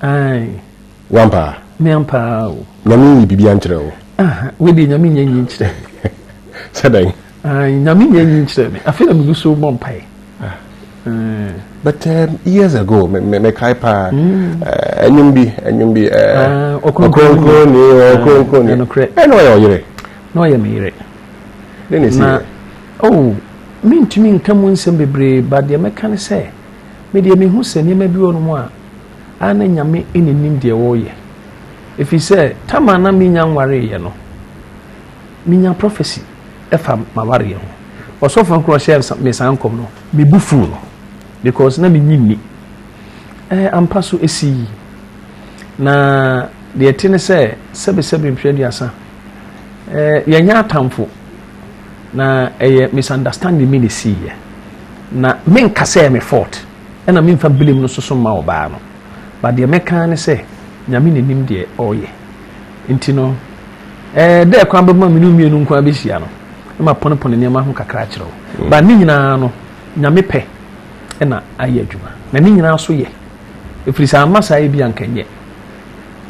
Ae. Wampaa? Me ampaa o. Nyame nyi biribi ankyerɛ wo? Aha, wei deɛ Nyame nyɛ nyi nkyerɛ me. Sɛ dɛn? Ae, Nyame nyɛ nyi nkyerɛ me. Afei na megu so bɔ mpaeɛ. Ah. But years ago, me me me kae paa. Ɛnwom bi, ɛnwom bi. Ɔkronkron ni, ɔkronkron ni. Ɛna ɔyɛ ɔyere. Na ɔyɛ me yere. Ne na esi yɛ. Oh, mentumi nka mu nsɛm bebree, but deɛ mɛka ne sɛ, me deɛ mehu sɛ nneɛma bi wɔ nom a, a na Nyame na nim deɛ ɔreyɛ. Ɛfiri sɛ, tam a na menya nwareeɛ no, menya prophecy ɛfa m'awareɛ ho. Ɔsɔfo no koraa ɔhyɛɛ me saa nkɔm no, me bo fuu no because na menyi nni. Ɛɛ ampa so ɛsii. Na deɛ ɛte ne sɛ, sɛbesɛbe mfeɛ 30, ɛɛ yɛnyɛ atamfo, na ɛyɛ misunderstanding bi na ɛsiiɛ. Na menka sɛ ɛyɛ me fault. Ɛna memfa blame no soso mma ɔbaa no but deɛ mɛka ara ne sɛ Nyame na nim deɛ ɔreyɛ nti no ɛɛ dɛ kwan bɛma me ne wo mmienu nko ara bɛhyia no na maponepone nneɛma ho kakra akyerɛ wo but ne nyinaa no Nyame pɛ ɛna ayɛ adwuma na ne nyinaa so yɛ ɛfiri sɛ amma saa ebi anka nyɛ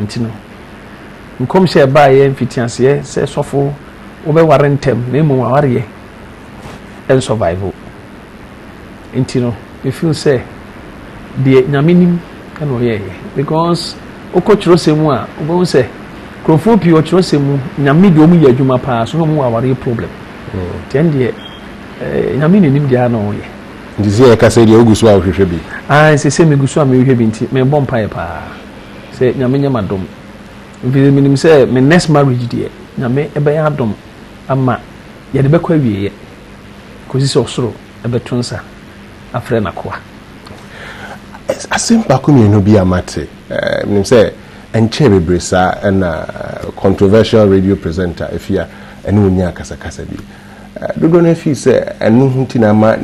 nti no nkɔmhyɛ ɛbaeɛ mfitiaseɛ sɛ sɔfo wobɛware ntɛm na mmom awareɛ ɛnsurvive. Nti no me feel sɛ deɛ Nyame nim na ɔyɛɛyɛ because wokɔ twerɛsɛm mu a wobɛhu sɛ nkurɔfoɔ pii wɔ twerɛsɛm mu Nyame deɛ ɔmo yɛ adwuma paa so na ɔmo wɔ awareɛ problem nti ɛn deɛ eh, Nyame na nim deɛ a na ɔyɛ. Nti sɛ yɛka sɛ deɛ wogu so a wohwehwɛ bi? Ae sese megu so a mehwehwɛ bi nti mebɔ mpaeɛ paa sɛ Nyame nyɛ m'adom mfiri menim sɛ me next marriage deɛ Nyame ɛbɛyɛ adom ama yɛde bɛkɔ awieɛ. Kosi sɛ ɔsoro bɛto nsa afrɛ n'akoa. Asɛm baako mmienu bi a mate, menim sɛ ɛnkyɛɛ bebree saa ɛna controversial radio presenter Afia ɛne wo nyaa kasakasa bi. Dodoɔ no ara feel sɛ ɛno ho nti na ama.